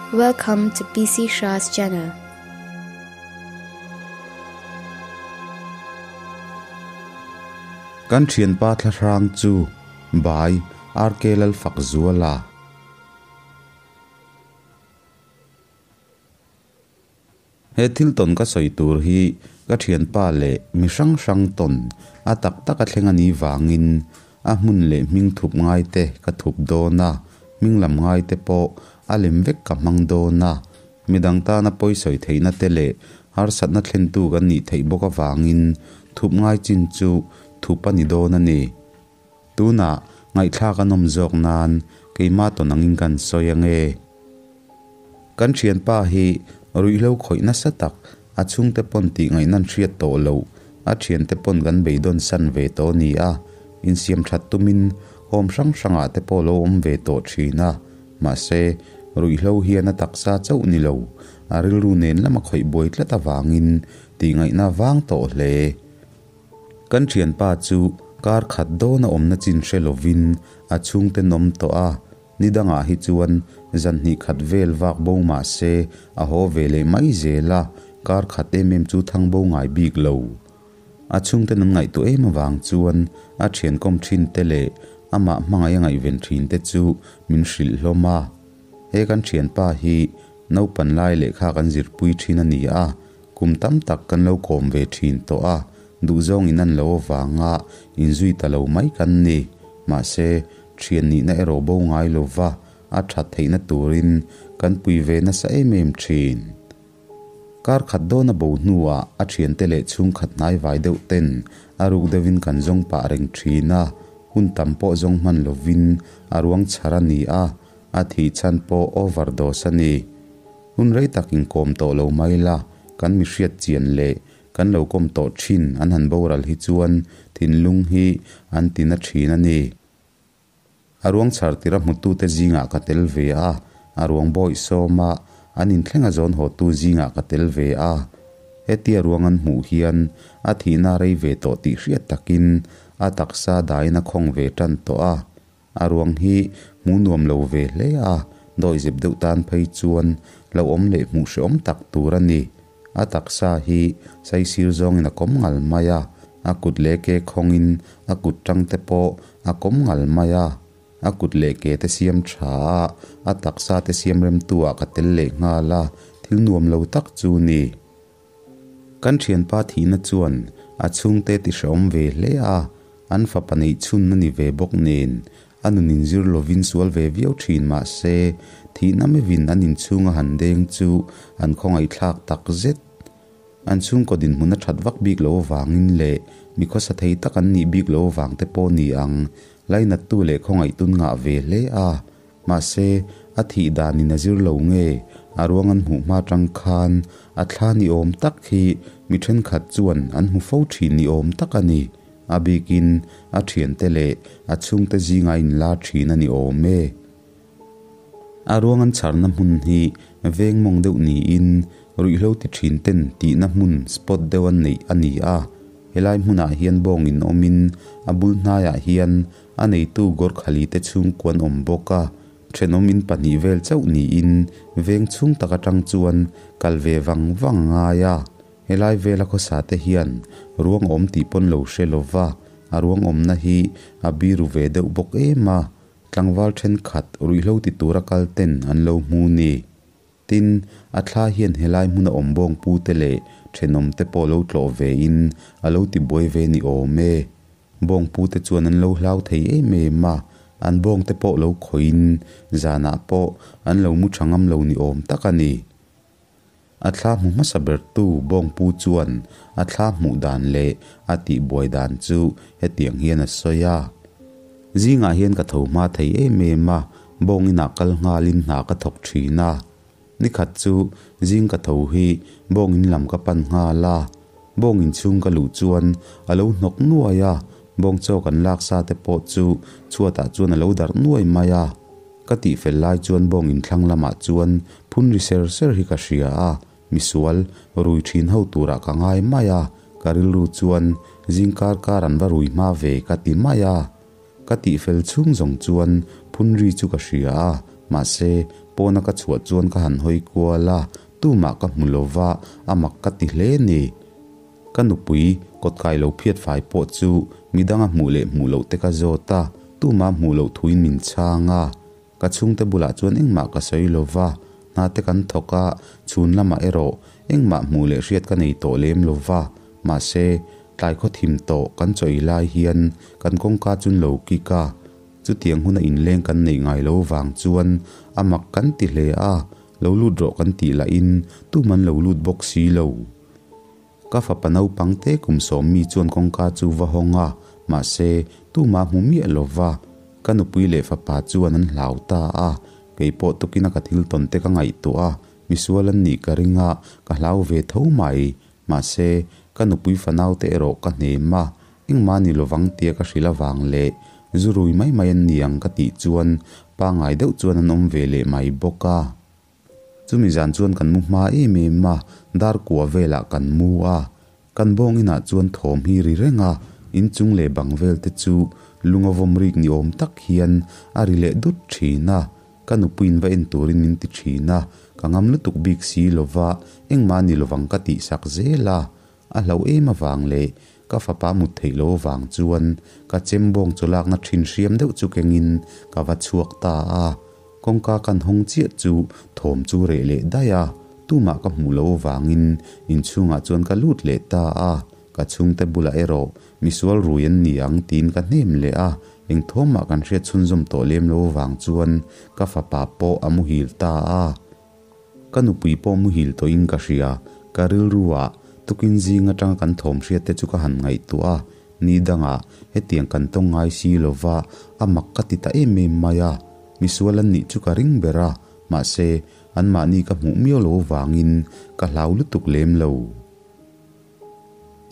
Welcome to PC Shah's channel. Kan thianpa thlahrang chu by RK Lalfakzuala. He thil tawn ka sawi tur hi ka thianpa leh mi hrang hrang tawn a tak tak a thleng a nih vangin a hmun leh hming thup ngai te ka thup dawn a, hming lam ngai te pawh a lem vek ka hmang dawn a, midang tana pawi sawi theihna te leh harsatna thlentu kan nih theih bawk avangin thup ngai chin chu thup a ni dawn a ni. Tunah ngaihthlak a nawm zawk nan keimah tawn angin kan sawi ange. Kan thianpa hi ruihhlo khawih nasa tak, a chhungte pawn tih ngaihna an hriat tawh loh, a thiante pawn kan beidawn san ve tawh a ni a, insiam that tumin home hrang hrangah te pawh lo awm ve tawh thin a, mahse ruihhlo hian a taksa chauh ni lo, a rilru nen lama khawih buai tlat avangin tih ngaihna vang tawh hle. Kan thianpa chu kar khat dawn a awmna chin hre lovin a chhungte nawm tawh a, ni dangah hi chuan zan hnih khat vel vak bo mah se a haw ve leh mai zel a, kar khat em em chu thang bo ngai bik lo. A chhungte nan ngaihtuah em avang chuan a thian kawm thin te leh amah hmangaih a ngaihven thin te chu min hrilh hlawm a. He kan thianpa hi naupan lai lehkha kan zirpui thin a ni a, Kum tam tak kan lo kawm ve thin tawh a, duhzawng in an lo avanga inzui ta lo mai kan ni. Mahse, thian nihna erawh bo ngai lova a that theihna turin kan pui ve nasa em em thin. Kar khat dawn a bo hnuah a thiante leh chhungkhat hnaivai deuh ten a ruk deuhin kan zawng pah reng thin a, hun tam pawh zawng hman lovin a ruang chhar a ni a, a thih chhan pawh overdose a ni. Hun rei tak inkawm tawh lo mai la, kan mi hriat chian leh kan lo kawm tawh thin an han boral hi chuan thinlung hi an ti na thin a ni. A ruang chhar tira hmutute zingah ka tel ve a, a ruang bawih sawma an inthleng a zawn hawtu zingah ka tel ve a. Hetia ruang an hmuh hian a thihna rei ve tawh tih hriat takin a taksa daiin a khawng ve tan tawh a. A ruang hi hmuh nuam lo ve hle a, dawihzep deuh tan phei chuan lo awm leh hmuh hrehawm tak tur a ni. A taksa hi saisir zawngin a kawm ngal mai a, a kut leh ke khawngin a kut tang te pawh a kawm ngal mai a. A kut leh ke te siam tha a, a taksa te siam remtu ah ka tel leh nghal a, thil nuam lo tak chu ni. Kan thianpa thihna chuan a chhungte ti hrehawm ve hle a, an fapa neih chhun a ni ve bawk nen, a nun inzir lovin sual ve viau thin mah se, thihna mevin an inchhung a han deng chu an khawngaihthlak tak zet. An chhungkaw dinhmun a that vak bik lo avangin leh mi khawsa thei tak an nih bik lo avang te pawh ni ang, lainattu leh khawngaihtun ngah ve hle a. Mahse, a thih danin a zir lo nge, a ruang an hmuh hma tang khan a thla ni awm tak hi mi thenkhat chuan an hmu fo thin ni awm tak a ni. A bikin a thiante leh a chhungte zinga inla thin a ni awm e. A ruang an chharna hmun hi veng mawng deuh niin ruihhlo ti thin ten tihna hmun spot deuh an neih a ni a. Helai hmunah hian bawngin awmin a bul hnaiah hian A neitu Gorkhali te chhungkuan awm bawk a, thenawm in pahnih vel chauh niin veng chhung tak atang chuan kal ve vang vang a ngai a. Helai vela khawsa te hian ruang awm tih pawn lo hre lova, a ruang awmna hi a biru ve deuh bawk em a, tlangval thenkhat ruihhlo ti tura kal ten an lo hmu ni. Tin, a thla hian helai hmuna awm bawng pute leh thenawmte pawh lo tlawh ve in a lo ti buai ve ni awm e. Bawngpute chuan an lo hlau thei em em a, an bawngte pawh lo khawihin zanah pawh an lo mu tha ngam lo ni awm tak a ni. A thla hmu hmasa bertu bawngpu chuan a thla hmuh dan leh a tihbuai dan chu hetiang hian a sawi a, Zingah hian ka tho hma thei em em a, bawng inah kal nghalin hna ka thawk thin a. Ni khat chu zing ka tho hi bawng in lam ka pan nghal a, bawng in chhung ka luh chuan a lo hnawk nuai a, bawng chaw kan lak sa te pawh chu chhuatah chuan a lo darh nuai mai a. Ka tih fel lai chuan bawng in thlang lamah chuan phun ri ser ser hi ka hria a, misual rui thin ho turah ka ngai mai a, ka rilru chuan zing kar kar an va rui hma ve ka ti mai a. Ka tih fel chhung zawng chuan phun ri chu ka hria a, mahse. Pawna ka chhuah chuan ka han hawi kual a, tumah ka hmu lo va, a mak ka ti hle ni. Ka nupui kawtkai lo phiat fai pawh chu midanga hmuh leh hmuh loh te ka zawt a, tumah hmuh loh thuin min chhang a. Ka chhungte bulah chuan engmah ka sawi lo va, hna te kan thawk a, chhun lamah erawh engmah hmuh leh hriat ka nei tawh lem lo va, mahse, tlai khaw thim tawh kan chawi lai hian kan kawngka chun lo kik a, chutiang huna inleng kan neih ngai lo vang chuan a mak kan ti hle a, lo lut rawh kan tih lahin tuman lo lut bawk si lo. Ka fapa naupang te kum sawm mi chuan kawngka chu va hawng a, mahse, tumah hmu miah lo va. Ka nupui leh fapa chuan an hlau ta a, kei pawh tukina ka thil tawn te ka ngaihtuah a, misual an nih ka ring a, ka hlau ve tho mai. Mahse, ka nupui fanau te erawh ka hnem a, engmah ni lovang tia ka hrilh avang leh zu rui mai mai an ni ang ka tih chuan pangngai deuh chuan an awm ve leh mai bawk a. Chumi zan chuan kan mu hma em em a, dar kua velah kan mu a. Kan bawng inah chuan thawm hi ri reng a, inchung leh bang vel te chu lunga vawm rik ni awm tak hian a ri leh dut thin a. Ka nupuiin va en turin min ti thin a, ka ngam lutuk bik si lova engmah ni lovang ka tih sak zel a. A hlauh em avang leh ka fapa mut theih lo avang chuan ka chem bawng chaw lakna thin hriam deuh chu kengin ka va chhuak ta a. Kawngka kan hawng chiah chu thawm chu reh leh daih a, tumah ka hmuh loh avangin inchhungah chuan ka lut leh ta a, ka chhungte bulah erawh misual rui an ni ang tiin ka hnem leh a, eng thawmah kan hriat chhunzawm tawh lem lo avang chuan ka fapa pawh a muhil ta a. Ka nupui pawh muhil tawhin ka hria, ka rilru ah tukin zing atanga kan thawm hriat te chu ka han ngaihtuah a, ni dangah hetiang kan tawng ngai si lova a mak ka ti ta em em mai a, misual an nih chu ka ring ber a, mahse anmahni ka hmuh miau lo vangin ka hlau lutuk lem lo.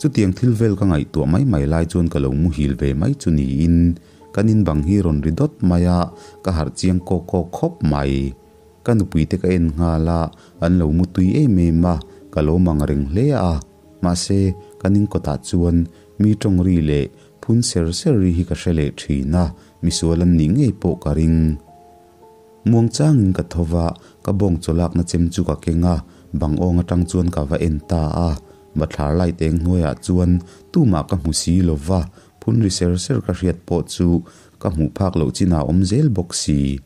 Chutiang thil vel ka ngaihtuah mai mai lai chuan ka lo muhil ve mai chu niin kan in bang hi rawn ri dawt mai a, ka harh chiang kawk kawk khawp mai. Ka nupui te ka en nghal a, an lo mu tui em em a, ka lo mang reng hle a. Mahse, kan in kawtah chuan mi tawng ri leh phun ser ser ri hi ka hre leh thin a, misual an nih ngei pawh ka ring. Muang changin ka tho va, ka bawng chaw lakna chem chu ka keng a, bang awng atang chuan ka va en ta a. Bathlar light eng hnuaiah chuan tumah ka hmu si lo va, phun ri ser ser ka hriat pawh chu ka hmuh phak loh chinah a awm zel bawk si.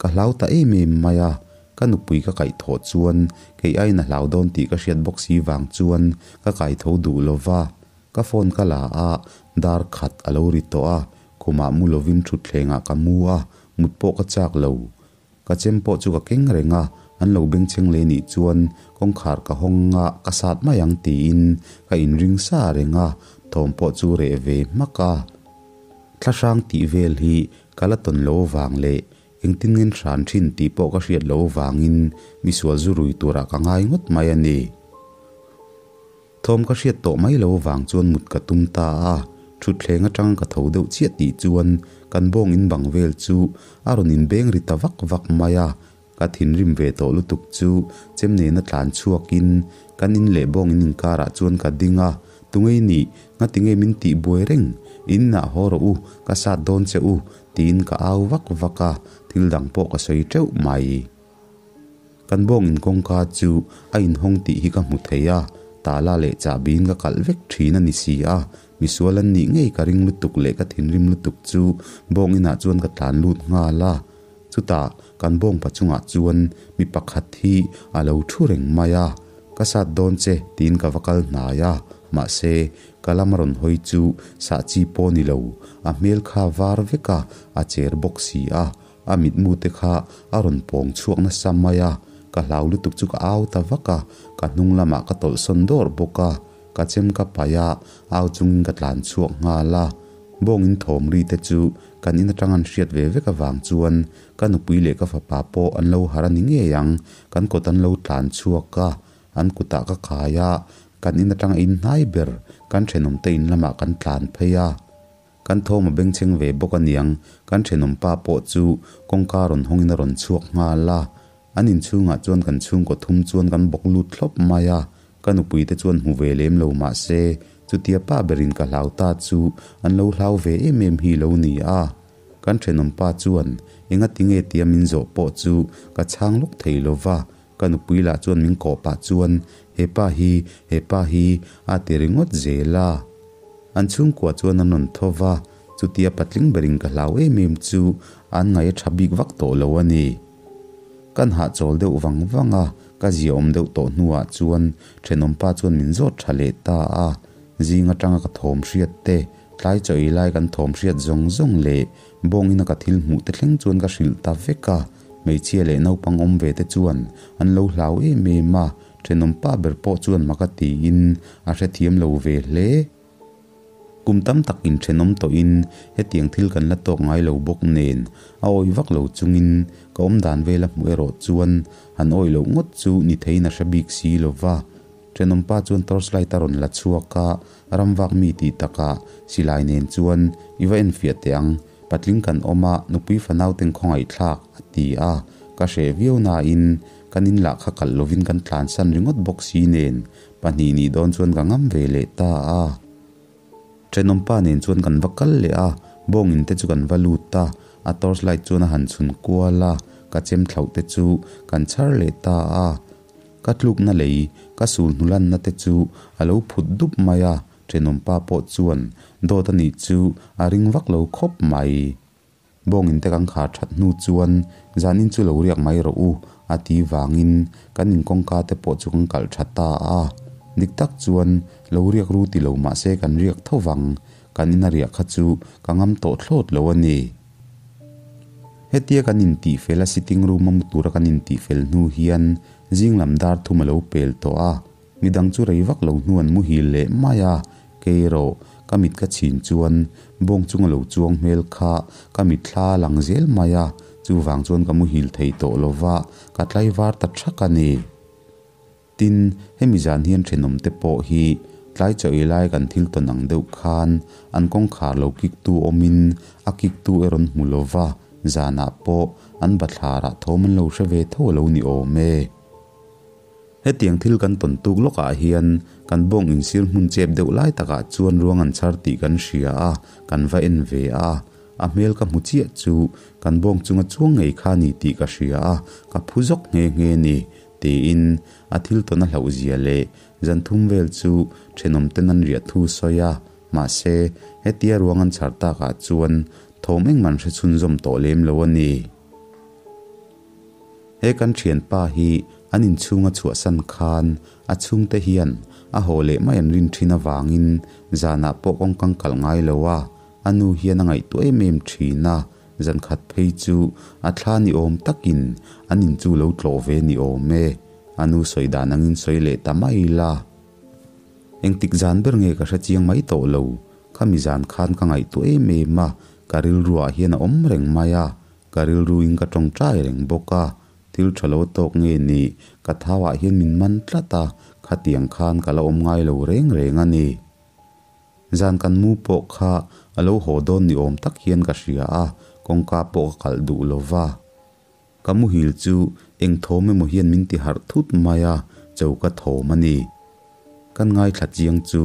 Ka hlau ta em em mai a, ka nupui ka kaih thawh chuan kei aiin a hlau dawn tih ka hriat bawk si vang chuan ka kai tho duh lo va. Ka phone ka la a, dar khat a lo ri tawh a, khumah mu lovin thutthlengah ka mu a, mut pawh ka chak lo. Ka chem pawh chu ka keng reng a, an lo bengchheng leh nih chuan kawngkhar ka hawng a, ka sat mai ang tiin ka inring sa reng a, thawm pawh chu reh ve hmak a. Thlahrang tih vel hi ka la tawn lo vang leh engtin ngen hran thin tih pawh ka hriat lo vangin misual zu rui turah ka ngai ngawt mai a ni. Thawm ka hriat tawh mai lo vang chuan mut ka tum ta a, thutthleng atang ka tho deuh chiah tih chuan kan bawng in bang vel chu a rawn inbeng ri ta vak vak mai a, ka thinrim ve tawh lutuk chu chem nena tlan chhuakin kan in leh bawng in inkarah chuan ka ding a, Tungei nih, ngatinge min tih buai reng, in inah haw rawh u, ka sat dawn che u, tiin ka au vak vak a, thil dang pawh ka sawi teuh mai. Kan bawng in kawngka chu a inhawng tih hi ka hmu thei a, tala leh chahbiin ka kalh vek thin a ni si a, misual an nih ngei ka ring lutuk leh ka thinrim lutuk chu bawng inah chuan ka tlan lut nghal a. Chutah kan bawng pa chungah chuan mi pakhat hi a lo thu reng mai a, Ka sat dawn che tiin ka va kal hnai a, mahse ka lam a rawn hawi chu sah chi pawh ni lo, a hmel kha var vek a, a cher bawk si a, A mitmu te kha a rawn pawng chhuak nasa mai a, ka hlau lutuk chu ka au ta vak a, ka hnung lamah ka tawlhsawn dawr bawk a, ka chem ka paih a, au chungin ka tlan chhuak nghal a. Bawngin thawm ri te chu kan in atang an hriat ve vek avang chuan ka nupui leh ka fapa pawh an lo harh a ni ngei ang, kan kawt an lo tlan chhuak a, an kutah ka kai a, kan in atanga in hnai ber kan thenawmte in lamah kan tlan phei a. Kan thawm a bengchheng ve bawk aniang, kan thenawm pa pawh chu kawngka rawn hawngin a rawn chhuak nghal a. An inchhungah chuan kan chhungkaw thum chuan kan bawk lut thlawp mai a, ka nupui te chuan hmu ve lem lo mah se, chutia pa berin ka hlau ta chu an lo hlau ve em em hi lo ni a. Kan thenawm pa chuan enga tinge tia min zawh pawh chu ka chhang lawk thei lova, ka nupui lah chuan min kawh pah chuan hepa hi, hepa hi a ti ringawt zel a. An chhungkua chuan an rawn tho va, chutia patling berin ka hlau em em chu an ngaih a tha bik vak tawh lo a ni. Kan hahchawl deuh vang vang a, ka ziaawm deuh tawh hnuah chuan thenawm pa chuan min zawt tha leh ta a. Zing atanga ka thawm hriat te, tlai chaw ei lai kan thawm hriat zawng zawng leh bawng ina ka thil hmuh te thleng chuan ka hrilh ta vek a. Hmeichhia leh naupang awm ve te chuan an lo hlau em em a, thenawm pa ber pawh chuan mak a tiin a hrethiam lo ve hle. Kum tam tak inthenawm tawhin hetiang thil kan la tawk ngai lo bawk nen, a awih vak lo chungin ka awmdan vel a hmuh erawh chuan han awih loh ngawt chu ni theiin a hre bik si lo va. Thenawm pa chuan torchlight a rawn la chhuak a, ramvak mi tih takah silai nen chuan i va enfiah teh ang, patling kan awm a, nupui fanau ten khawngaihthlak, a ti a. Ka hreh viau nain kan in lah kha kalh lovin kan tlansan ringawt bawk si nen Pahnih nih dawn chuan ka ngam ve leh ta a. Thenawmpa nen chuan kan va kal leh a, bawngin te chu kan va lut a, a torch light chuan a han chhun kual a, ka chem thlauh te chu kan chhar leh ta a. Ka tlukna lei, ka sul hnulanna te chu a lo phut dup mai a, thenawmpa pawh chuan dawt a nih chu a ring vak lo khawp mai. Bawngin te kan khar that hnu chuan zanin chu lo riak mai rawh u a ti vangin kan inkawngka te pawh chu kan kalh tha ta a. Dik tak chuan lo riak ru ti lo mah se kan riak tho vang, kan ina riah kha chu ka ngam tawh thlawt lo a ni. Hetia kan intih fel a sitting room a mu tura kan intih fel hnu hian zing lam dar thum a lo pel tawh a. Midang chu rei vak lo hnu an muhil leh mai a, kei erawh ka mit ka chhin chuan bawng chunga lo chuang hmel kha ka mit thla a lang zel mai a, chuvang chuan ka muhil thei tawh lo va, ka tlaivar ta thak a ni. Tin, hemi zan hian thenawm te pawh hi tlai chaw ei lai kan thil tawn ang deuh khan an kawngkhar lo kik tu awmin a kik tu erawh an hmu lo va, zanah pawh an bathlarah thawm an lo hre ve tho a lo ni awm e. Hetiang thil kan tawn tuk lawkah hian kan bawng insir hmun chep deuh lai takah chuan ruang an chhar tih kan hria a, kan va en ve a. A hmel ka hmu chiah chu kan bawng chunga chuang ngei kha ni tih ka hria a, ka phu zawk nghe nghe ni, tiin a thil tawn a hlauh zia leh zan thum vel chu thenawm ten an riah thu sawi a. Mahse, hetia ruang an chhar takah chuan thawm engmah an hre chhunzawm tawh lem lo a ni. He kan thianpa hi an inchhung a chhuahsan khan a chhungte hian a haw leh mai an rin thin avangin zanah pawh kawngkang kalh ngai lo a, a nu hian a ngaihtuah em em thin a, zan khat phei chu a thla ni awm takin an in chu lo tlawh ve ni awm e, a nu sawi dan angin sawi leh ta mai la. Engtik zan ber nge ka hre chiang mai tawh lo, khami zan khan ka ngaihtuah em em a, ka rilruah hian a awm reng mai a, Ka rilruin ka tawngtai reng bawk a, thil tha lo tawk nge ni, ka thauah hian min man tlat a, khatiang khan ka la awm ngai lo reng reng a ni. Zan kan mu pawh kha a lo haw dawn ni awm tak hian ka hria a, kawngka pawh ka kalh duh lo va. Ka muhil chu eng thawm emaw hian min ti harh thut mai a, cho ka thawm a ni. Kan ngaithla chiang chu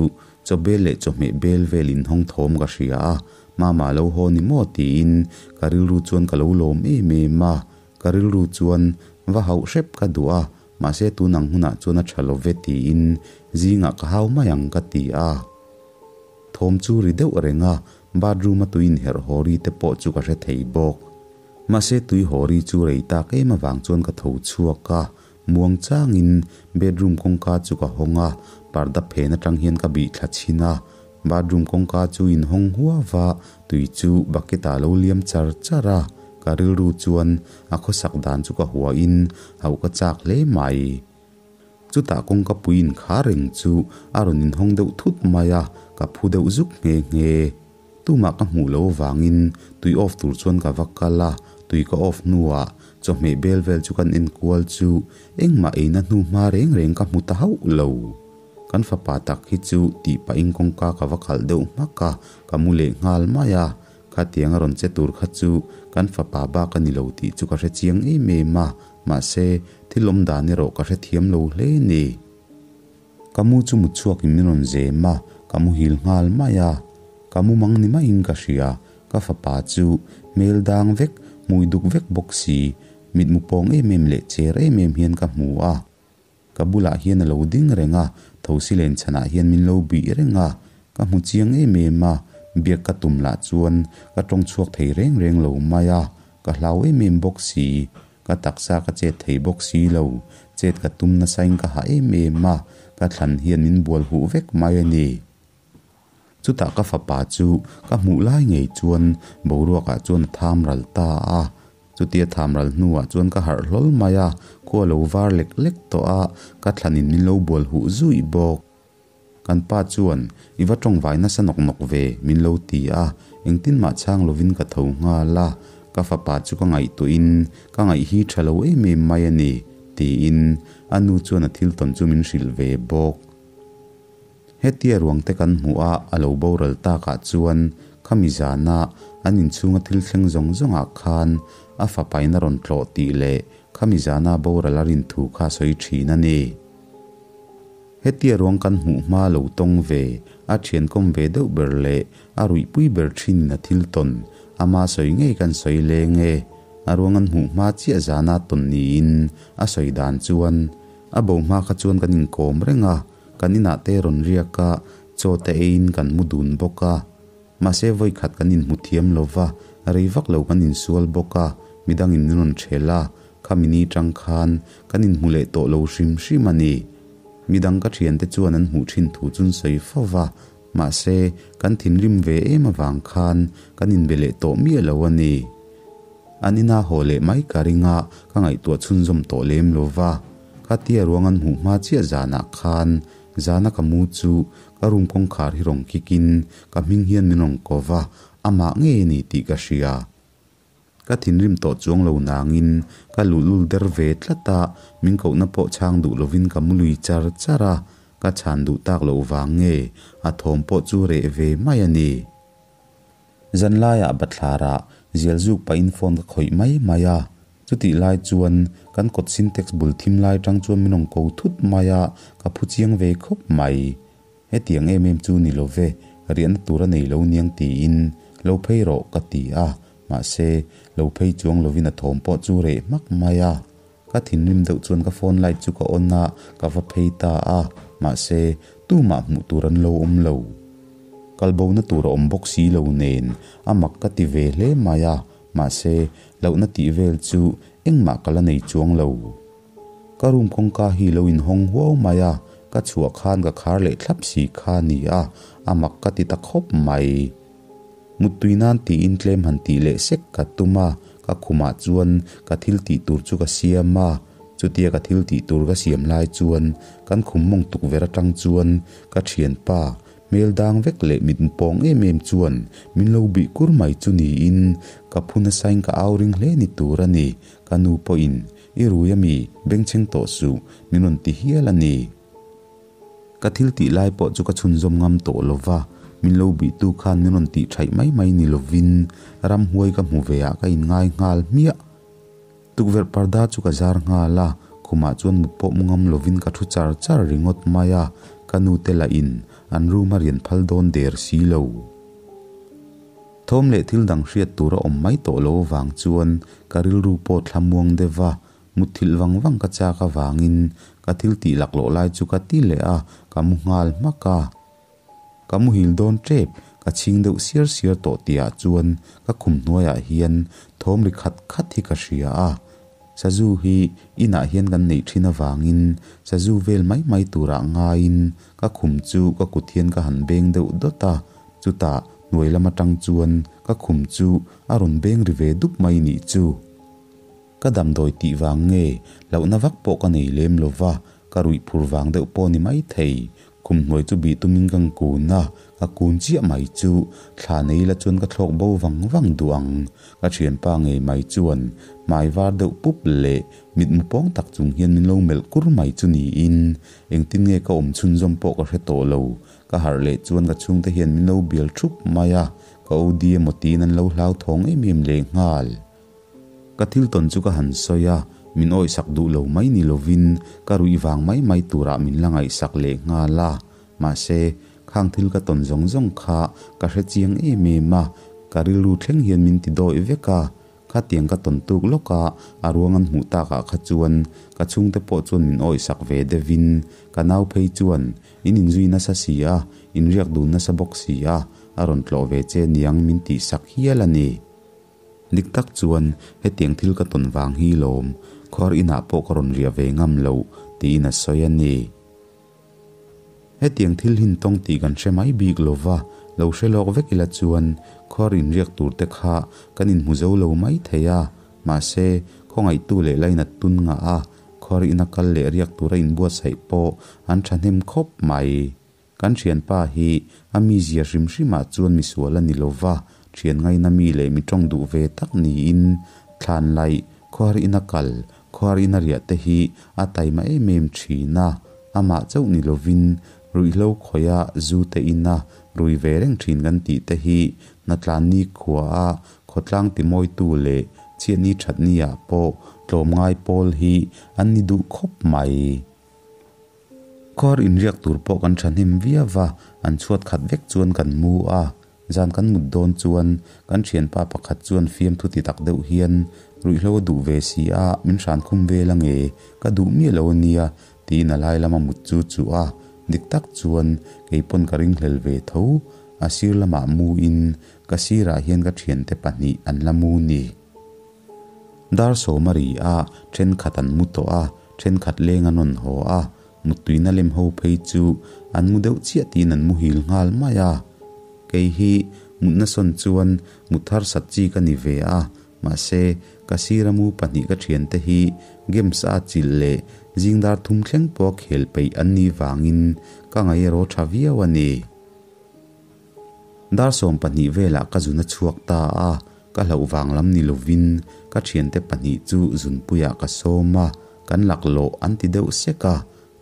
chaw bel leh chawhmeh bel vel inhawng thawm ka hria a, Mama lo haw ni maw tiin ka rilru chuan ka lo lawm em em a, ka rilru chuan va hauh hrep ka duh a, mahse tun ang hunah chuan a tha lo ve tiin zingah ka hau mai ang ka ti a. Thawm chu ri deuh reng a, bathroom a tui inherh haw ri te pawh chu ka hre thei bawk. Mahse tui haw ri chu rei tak em avang chuan ka tho chhuak a, Muang changin bedroom kawngka chu ka hawng a, parda phen atang hian ka bih thla chhin a. Bathroom kawngka chu inhawng huau a, tui chu bucket ah lo liam char char a. Ka rilru chuan a khawsak dan chu ka huain hauh ka chak hle mai. Chutah kawngka pui inkhar reng chu a rawn inhawng deuh thut mai a, ka phu deuh zuk nghe nghe. Tumah ka hmuh loh avangin tui off tur chuan ka va kal a, tui ka off hnuah chawhmeh bel vel chu kan enkual chu engmah eina hnu hma reng reng ka hmu ta hauh lo. Kan fapa tak hi chu tih pahin kawngka ka va khalh deuh hmak a, ka mu leh nghal mai a, khatiang a rawn che tur kha chu kan fapa bak a ni lo tih chu ka hre chiang em em a, mahse thil awm dan erawh ka hrethiam lo hle ni. Ka mu chu mut chhuakin min rawn zem a, ka muhil nghal mai a. Ka mu mang ni maiin ka hria, ka fapa chu Hmel dang vek, hmui duk vek bawk si, mitmu pawng em em leh cher em em hian ka hmu a. Ka bulah hian a lo ding reng a, thosi len chhanah hian min lo bih reng a, ka hmu chiang em em a, biak ka tum lah chuan ka tawng chhuak thei reng reng lo mai a, ka hlau em em bawk si, ka taksa ka chet thei bawk si lo, chet ka tum nasain ka hah em em a, ka thlan hian min bual huh vek mai a ni. Chutah ka fapa chu ka hmuh lai ngei chuan boruakah chuan a tham ral ta a. Chutia tham ral hnuah chuan ka harh hlawl mai a, khua lo var lek lek tawh a, ka thlanin min lo bual huh zuih bawk. Kan pa chuan, I va tawngvai nasa nawk nawk ve, min lo ti a, engtin mah chhang lovin ka tho nghal a, ka fapa chu ka ngaihtuahin ka ngaih hi tha lo em em mai a ni, tiin a nu chuan a thil tawn chu min hrilh ve bawk. Hetia ruang te kan hmuh a, a lo boral takah chuan khami zana an inchhunga thil thleng zawng zawngah khan a fapain a rawn tlawh tih leh khami zana boral a rin thu kha a sawi thin a ni. Hetia ruang kan hmuh hma lo tawng ve, a thian kawm ve deuh ber leh a ruihpui ber thinin a thil tawn, ama sawi ngei kan sawi leng e. A ruang an hmuh hma chiah zana tawn niin a sawi dan chuan a bo hma kha chuan kan inkawm reng a, Kan inah te rawn riak a, chaw te eiin kan mu dun bawk a. Mahse vawi khat kan inhmu thiam lo va, rei vak lo kan insual bawk a, midangin min rawn ṭhel a, khami ni ṭang khan kan inhmu leh tawh lo hrim hrim a ni. Midang ka ṭhiante chuan an hmuh ṭhin thu chu an sawi fo va, mahse kan thinrim ve em avang khan kan inbe leh tawh miah lo a ni. An ina haw leh mai ka ring a, ka ngaihtuah chhunzawm tawh lem lo va. Khatia ruang an hmuh hma chiah zanah khan zana ka mu chu ka room kawngkhar hi rawn kik in ka hming hian min rawn ko va, amah ngei a ni tih ka hria. Ka thinrim tawh chuang lo nangin ka luhlul der ve tlat a, min kohna pawh chhang duh lovin ka mu lui char char a, ka chhan duh tak loh vang nge a thawm pawh chu reh ve mai a ni. Zanlaiah bathlarah zial zuk pahin phone ka khawih mai mai a, chutih lai chuan kan kawt sintex bul thim lai tang chuan min rawn ko thut mai a, ka phu chiang ve khawp mai. Hetiang em em chu ni lo ve, riahna tur a nei lo niang tiin lo phei rawh ka ti a, mahse lo phei chuang lovin a thawm pawh chu reh hmak mai a. Ka thinrim deuh chuan ka phone light chu ka on a, ka va phei ta a, mahse, tumah hmuh tur an lo awm lo. Kalbona tur a awm bawk si lo nen, a mak ka ti ve hle mai a, mahse, lohna tih vel chu engmah ka la nei chuang lo. Ka room kawngka hi lo inhawng huau mai a, ka chhuah khan ka khar leh thlap si kha a ni a, a mak ka ti ta khawp mai. Muttui nan tiin tlem han tih leh sek ka tum a, ka khumah chuan ka thil tih tur chu ka siam a, chutia ka thil tih tur ka siam lai chuan kan khum mawng tukverh atang chuan ka thianpa hmel dang vek leh mitmu pawng em em chuan min lo bih kur mai chu niin ka phu nasain ka au ring hle ni tur a ni, ka nu pawhin i rui ami bengchheng tawh suh min rawn ti hial a ni. Ka thil tih lai pawh chu ka chhunzawm ngam tawh lo va, min lo bihtu khan min rawn tih thaih mai mai ni lovin ramhuai ka hmu ve ah ka inngai nghal hmiah. Tukverh parda chu ka zar nghal a, khumah chuan mut pawh mu ngam lovin ka thu char char ringawt mai a, ka nu te lah in an room a rian phal dawn der si lo. Thawm leh thil dang hriat tur a awm mai tawh lo avang chuan ka rilru pawh thlamuang deuh a, Mutthilh vang vang ka chak avangin ka thil tih laklawh lai chu ka ti leh a, ka mu nghal hmak a. Ka muhil dawn tep, ka chhing deuh siar siar tawh tihah chuan ka khum hnuaiah hian thawm ri khat khat hi ka hria a. Sazu hi inah hian kan neih thin avangin sazu vel mai mai turah ngaiin ka khum chu ka kut hian ka han beng deuh dawt a, chutah hnuai lam atang chuan ka khum chu a rawn beng ri ve dup mai nih chu. Ka damdawi tih vang nge, hlauhna vak pawh ka nei lem lo va, ka ruih phur vang deuh pawh ni mai thei. Kum hnuai chu bih tumin ka kun a, ka kun chiah mai chu thla nei la chuan ka thlawk bo vang vang duh ang. Ka thianpa ngei mai chuan hmai var deuh pup leh mitmu pawng tak chung hian min lo melh kur mai chu niin engtin nge ka awm chhunzawm pawh ka hre tawh lo. Ka harh leh chuan ka chhungte hian min lo bial thup mai a, ka OD emaw tiin an lo hlauthawng em em lehnghal. Ka thil tawn chu ka han sawi a, min awihsak duh lo mai ni lovin ka ruih vang mai mai turah min la ngaihsak leh nghal a. Mahse, khang thil ka tawn zawng zawng kha ka hre chiang em em a, ka rilru thleng hian min ti dawih vek a. Khatiang ka tawn tuk lawk a, a ruang an hmuh takah kha chuan ka chhungte pawh chuan min awihsak ve deuhin ka nau phei chuan in inzui nasa si a, in riak dun nasa bawk si a, a rawn tlawh ve che niang min tihsak hial a ni. Dik tak chuan hetiang thil ka tawn vang hi lawm, khuar inah pawh ka rawn riah ve ngam loh tiin a sawi a ni. Hetiang thil hin tawng tih kan hre mai bik lo va, lo hre lawk vek ila chuan khuar inriak tur te kha kan inhmu zo lo mai thei a, mahse khawngaihtu leh lainat tun ngah a, khuar ina kal leh riak tura inbuatsaih pawh an thahnem khawp mai. Kan thianpa hi a mizia hrim hrimah chuan misual a ni lo va, thian ngaina mi leh mi tawng duh ve tak niin thlan laih, khuar ina kal, khuar ina riah te hi a taima em em thin a, amah chauh ni lovin ruihhlo khawia zu te ina rui ve reng thin kan tih te hi hnatlan nikhua a khawtlang timawitu leh chhiatni thatni ah pawh tlawmngai pawl hi an ni duh khawp mai. Kawr inriak tur pawh kan thahnem viau va, an chhuat khat vek chuan kan mu a. Zan kan mut dawn chuan kan thianpa pakhat chuan fiamthu ti tak deuh hian, Ruihhlo a duh ve si a, min hran khum vel ange, ka duh miah lo ania, tiin a lai lama mut chu chuh a. Dik tak chuan kei pawn ka ringhlel ve tho. A sir lamah mu in ka sirah hian ka thiante pahnih an la mu ni. Dar sawm a ri a, thenkhat an mu tawh a, thenkhat leng an rawn haw a, muttuina lem ho phei chu an mu deuh chiah tiin an muhil nghal mai a. Kei hi mutna sawn chuan mut harsat chi ka ni ve a, mahse ka sira mu pahnih ka thiante hi games a chilh leh zing dar thum thleng pawh a khel peih an nih vangin ka ngaih erawh tha viau a ni. Dar 12 velah ka zun a chhuak ta a, ka hlauh vang lam ni lovin ka thiante pahnih chu zunpuiah ka sawm a, kan laklawh an ti deuh sek a,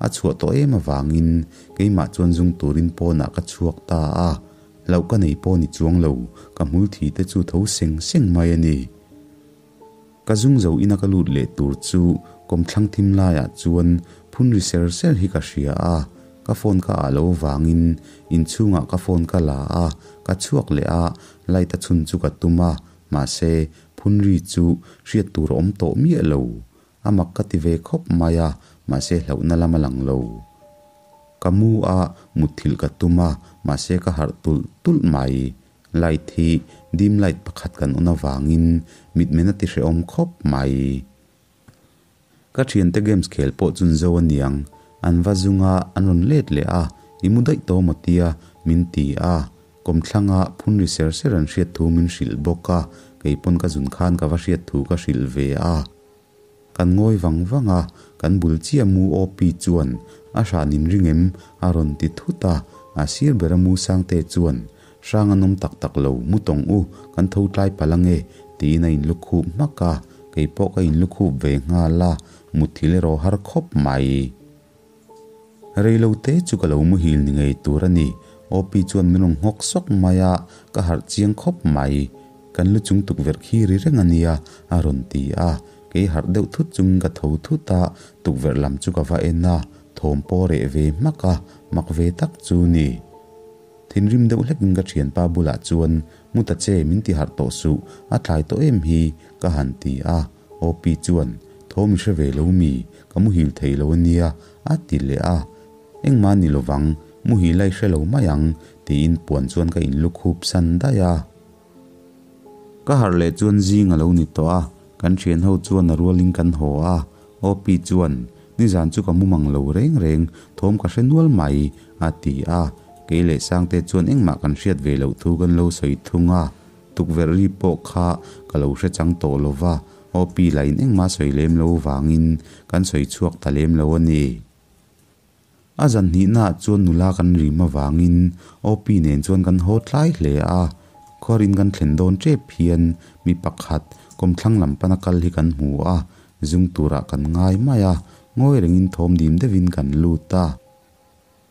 a chhuah tawh em avangin keimah chuan zung turin pawnah ka chhuak ta a, hlauh ka nei pawh ni chuang lo, ka hmul thi te chu tho seng seng mai a ni. Ka zung zo ina ka lut leh tur chu kawmthlang thim laiah chuan phun ri ser ser hi ka hria a, ka phone ka ah lo vangin inchhungah ka phone ka la a, ka chhuak leh a, light a chhun chu ka tum a, mahse phun ri chu hriat tur a awm tawh miah lo. A mak ka ti ve khawp mai a, mahse hlauhna lam a lang lo. Ka mu a, mutthilh ka tum a, mahse ka harh tulh tulh mai. Light hi dim light pakhat kan on avangin mitmen a ti hrehawm khawp mai. Ka thiante games khel pawh chun zo aniang, an va zung a, an rawn let leh a, i mu daih tawh maw tia min ti a, kawmthlanga phun ri ser ser an hriat thu min hrilh bawk a, kei pawn ka zun khan ka va hriat thu ka hrilh ve a. Kan ngawi vang vang a, kan bul chiah mu OP chuan a hran in ring em? a rawn ti thut a, a sir bera mu Sangte chuan Hrang an awm tak tak lo, mu tawng u, kan tho tlai palh ange, tiin a inlu khup hmak a, kei pawh ka inlu khup ve nghal a, mutthil erawh har khawp mai. Reilo te chu ka lo muhil ni ngei tur a ni, OP chuan min rawn nghawk sawk mai a, ka harh chiang khawp mai. Kan lu chung tukverh khi ri reng a nia, a rawn ti a, kei harh deuh thut chungin ka tho thut a, tukverh lam chu ka va en a, thawm pawh reh ve hmak a, mak ve tak chu ni. Thinrim deuh hlekin ka thianpa bulah chuan, Mu ta che, min ti harh tawh suh, a tlai tawh em hi, ka han ti a. OP chuan, Thaw mi hre ve lo mi, ka muhil thei lo a nia, a ti leh a. Engmah ni lovang, muhil a i hre lo mai ang, tiin puan chuan ka inlukhup san daih a. Ka harh leh chuan zing a lo ni tawh a, kan thian ho chuan a rualin kan haw a, OP chuan, Nizan chu ka mu mang lo reng reng, thawm ka hre nual mai, a ti a, kei leh Sangte chuan engmah kan hriat ve loh thu kan lo sawi thung a, tukverh ri pawh kha ka lo hre chang tawh lo va, OP lahin engmah sawi lem lo vangin kan sawi chhuak ta lem lo a ni. A zan hnihnaah chuan nula kan rim avangin OP nen chuan kan haw tlai hle a, khuarin kan thlen dawn tep hian mi pakhat kawmthlang lam pana kal hi kan hmu a, zung turah kan ngai mai a, ngawi rengin thawm dim deuhin kan lut a.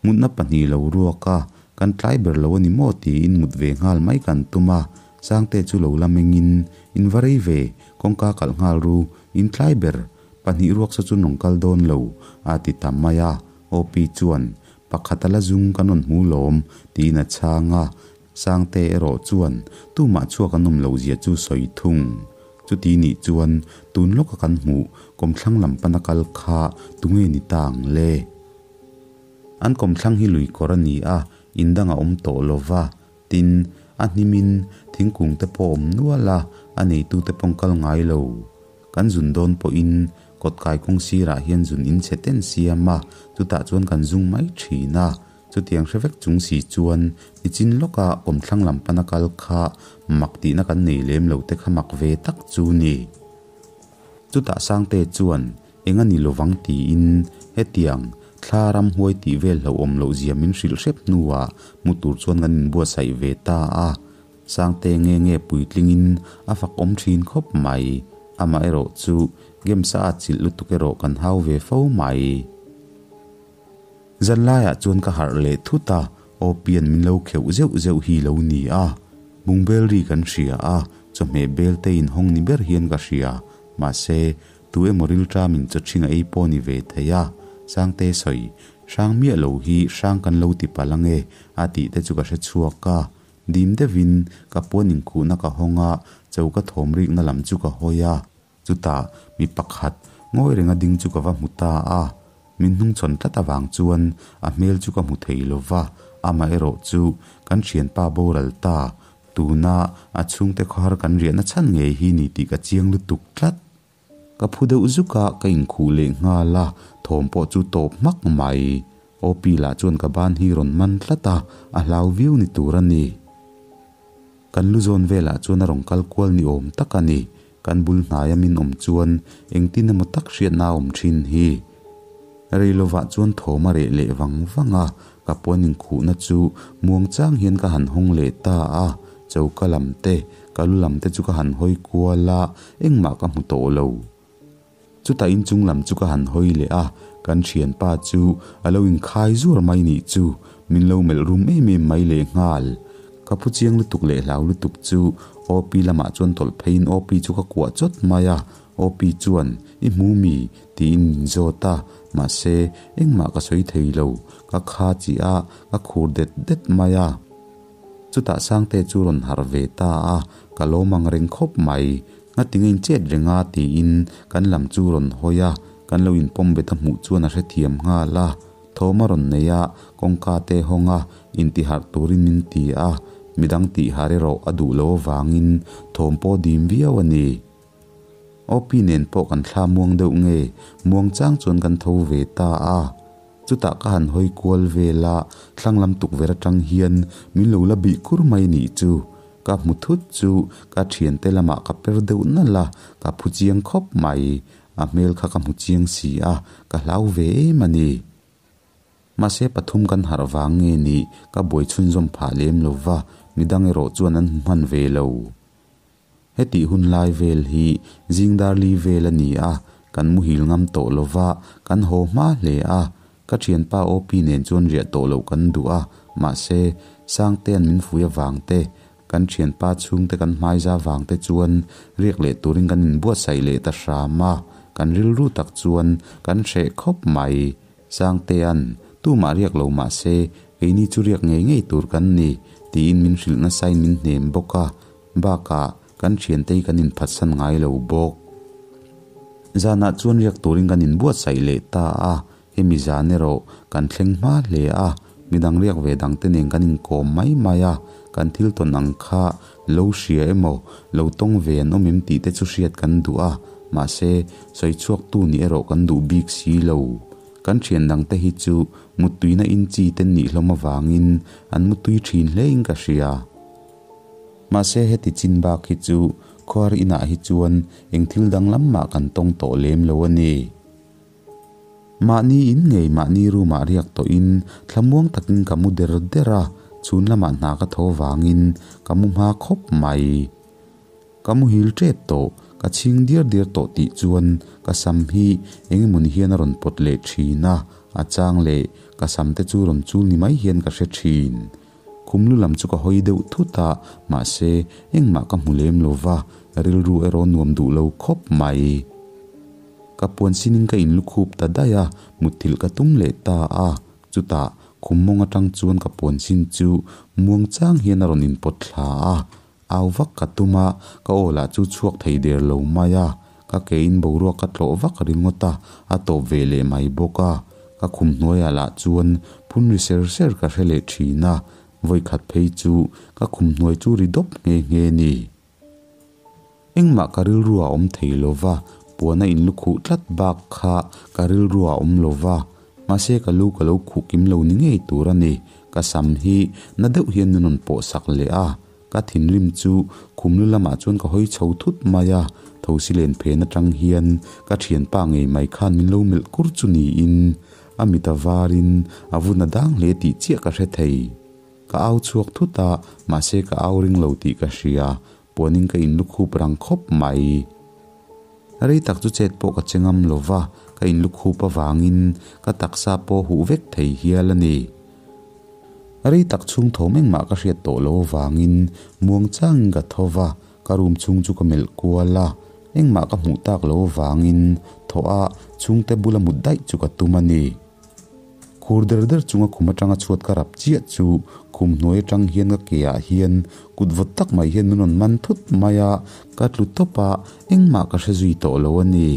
Mutna pahnih lo ruak a, kan tlai ber lo a ni maw tiin mut ve nghal mai kan tum a, Sangte chu lo la mengin, In va rei ve, kawngka kalh nghal ru, in tlai ber, Pahnih ruak sa chu nung kal dawn lo, a ti ta mai a. OP chuan, Pakhat a la zung kan rawn hmu lawm, tiin a chhang a. Sangte erawh chuan tumah chhuak an awm loh zia chu sawi thung. Chuti nih chuan tun lawka kan hmuh kawmthlang lam pana kal kha tunge ni ta ang le? An kawmthlang hi lui kawr a ni a, in dang a awm tawh lo va, tin, a hnimin thingkung te pawh awm nual a, a neitute paw'n kal ngai lo. Kan zun dawn pawhin kawtkai kawng sirah hian zun in chhe ten siam a, chutah chuan kan zung mai thin a. Chutiang hre vek chung si chuan nichin lawka kawmthlang lam pana kal kha mak tihna kan nei lem lo te kha mak ve tak chu ni. Chutah Sangte chuan eng a ni lovang tiin hetiang thla ramhuai tih vel hlauhawm loh zia min hrilh hrep hnuah hmu tur chuan kan inbuatsaih ve ta a. Sangte nge nge puitlingin a fak awm thin khawp mai. Amaherawh chu games a atchilh lutuk erawh kan hau ve fo mai. Zanlaiah chuan ka harh leh thut a, Opian min lo kheuh zeuh zeuh hi lo ni a. Bungbel ri kan hria a, chawhmeh bel te inhawng ni ber hian ka hria. Mahse, tu emaw rilṭamin chaw ṭhing a ei pawh ni ve thei a. Sangte sawi, hrang miah lo hi hrang kan lo ti palh ange a tih te chu ka hre chhuak a. Dim deuhin ka puan inkhuhna ka hawng a, choka thawm rikna lam chu ka hawi a. Chutah mi pakhat ngawi renga ding chu ka va hmu ta a, min hnungchhawn tlat avang chuan a hmel chu ka hmu thei lo va, amaherawh chu kan thianpa boral ta, tuna a chhungte khawhar kan riahna chhan ngei hi ni tih ka chiang lutuk tlat. Ka phu deuh zuk a, ka inkhuh leh nghal a, thawm pawh chu tawp hmak mai. Opi lah chuan ka ban hi rawn man tlat a, a hlau viau ni tur a ni. Kan lu zawn velah chuan a rawn kal kual ni awm tak a ni. Kan bul hnaia min awm chuan engtin emaw tak hriatna a awm thin hi. Rei lovah chuan thawm a reh leh vang vang a, ka puan inkhuhna chu muang chang hian ka han hawng leh ta a, choka lam te, ka lu lam te chu ka han hawi kual a, engmah ka hmu tawh lo. Chutah inchung lam chu ka han hawi leh a, kan thianpa chu a lo inkhai zuar mai nih chu, min lo melh rum em em mai lehnghal. Ka phu chiang lutuk leh hlau lutuk chu OP lamah chuan tawlh pheiin OP chu ka kuah chawt mai a, OP chuan I hmu mi? tiin min zawt a, mahse engmah ka sawi thei lo, ka kha chih a, ka khur det det mai a. Chutah Sangte chu rawn harh ve ta a, ka lawm ang reng khawp mai. Ngatinge in chet reng a? tiin kan lam chu rawn hawi a, kan lo inpawm bet a hmuh chuan a hrethiam nghal a. Thawm a rawn nei a, kawngka te hawng a, intiharh turin min ti a, midang tihharh erawh a duh lo avangin thawm pawh dim viau a ni. Opi nen pawh kan thla muang deuh nge, muang chang chuan kan tho ve ta a. Chutah ka han hawi kual vel a, thlang lam tukverh atang hian min lo la bih kur mai nih chu. Ka hmu thut chu ka thiante lamah ka per deuh nalh a, ka phu chiang khawp mai. A hmel kha ka hmu chiang si a, ka hlau ve em a ni. Mahse pathum kan harh vang nge nih ka buai chhunzawm phah lem lo va, midang erawh chuan an hmu hman ve lo. Hetih hun lai vel hi zing dar li vel a ni a, kan muhil ngam tawh lo va, kan haw hma hle a. Ka thianpa OP nen chuan riah tawh loh kan duh a, mahse, Sangtea'n min fui avang te, kan thianpa chhungte kan hmaiza vang te chuan riak leh turin kan inbuatsaih leh ta hram a, kan rilru tak chuan kan hreh khawp mai. Sangtea'n, Tumah riak lo mahse, keini chu riak ngei ngei tur kan ni, tiin min hrilh nasain min hnem bawk a. Bakah, kan thiante hi kan inphatsan ngai lo bawk. Zanah chuan riak turin kan inbuatsaih leh ta a, hemi zan erawh kan thleng hma hle a, midang riak ve dangte nen kan inkawm mai mai a, kan thil tawn ang kha lo hria emaw, lo tawng ve an awm em tih te chu hriat kan duh a, mahse, sawi chhuaktu nih erawh kan duh bik si lo. Kan thian dangte hi chu muttuina inchi te nih hlawm avangin an mutui thin hlein ka hria. Mahse heti chin bak hi chu khuar inah hi chuan eng thil danglam mah kan tawng tawh lem lo a ni. Mahni in ngei mahni room ah riak tawhin thlamuang takin ka mu der der a, chhun lamah hna ka tho vangin ka mu hma khawp mai. Ka muhil tep tawh, ka chhing diar diar tawh tih chuan ka sam hi eng emawni hian a rawn pawt leh thin a, a chang leh ka sam te chu rawn chul ni mai hian ka hre thin. Khum lu lam chu ka hawi deuh thut a, mahse, engmah ka hmu lem lo va, rilru erawh nuam duh lo khawp mai. Ka puan sinin ka inlukhup ta daih a, mutthilh ka tum leh ta a, chutah Khum mawng atang chuan ka puan sin chu muang chang hian a rawn inpawt thla a, au vak ka tum a, ka aw lah chu chhuak thei der lo mai a, ka ke in boruak ka tlawh vak ringawt a, a tawp ve leh mai bawk a, ka khum hnuaiah lah chuan phun ri ser ser ka hre leh thin a, vawikhat phei chu ka khum hnuai chu ri dawp nghe nghe ni. Engmah ka rilru a awm thei lo va, puan a inlukhuh tlat bak kha ka rilru a awm lo va, mahse ka lu ka lo khuh kim lo ni ngei tur a ni. Ka sam hi na deuh hian min rawn pawh sak leh a, ka thinrim chu khum lu lamah chuan ka hawi chho thut mai a, thosi len phen atang hian ka thianpa ngei mai khan min lo melh kur chu niin a mit a varin a vun a dang hle tih chiah ka hre thei. Ka au chhuak thut a, mahse ka au ring lo tih ka hria, puanin ka inlukhup rang khawp mai. Rei tak chu chet pawh ka che ngam lo va, ka inlukhup avangin ka taksa pawh huh vek thei hial a ni. Rei tak chhung thawm engmah ka hriat tawh lo avangin muang changin ka tho va, ka room chhung chu ka melh kual a, engmah ka hmuh tak lo avangin thawh a chhungte bula mut daih chu ka tum a ni. Khur der der chunga khum atanga chhuat ka rap chiah chu khum hnuai atang hian ka ke ah hian kut vawt tak mai hian min rawn man thut mai a, ka tlu tawp a, engmah ka hre zui tawh lo a ni.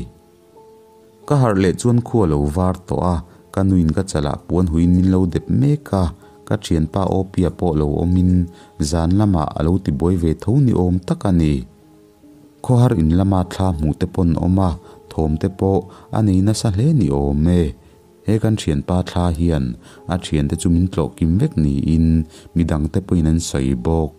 Ka harh leh chuan khu a lo var tawh a, ka nuin ka chalah puan huiin min lo dep mek a, ka thianpa Opia pawh lo awmin zan lamah a lo tibuai ve tho ni awm tak a ni. Khawhar in lama thla hmuh te pawn awm a, thawm te pawh a nei nasa hle ni awm e. He kan thianpa thla hian a thiante chu min tlawh kim vek niin midangte pawhin an sawi bawk.